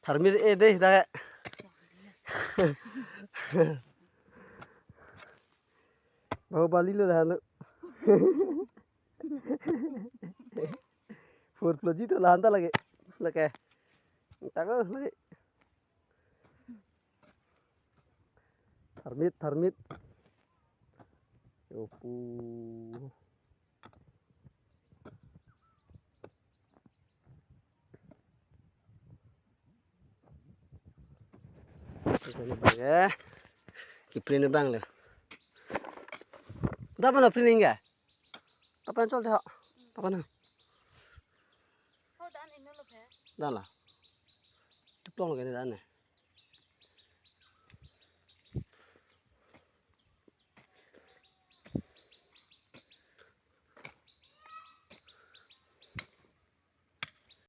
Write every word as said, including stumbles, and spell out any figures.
Tharmit e dei dak. Bahubali lo dah lo. Four Play G to lahan ta lake. Lake. Tako lake. Tharmit, tharmit. Opu. Ini bang ya. Kiprin bang lo. Dapat lo prin enggak? Tapan chol deh. Tapan na. Dan la. Tuplong lo kene dan ne.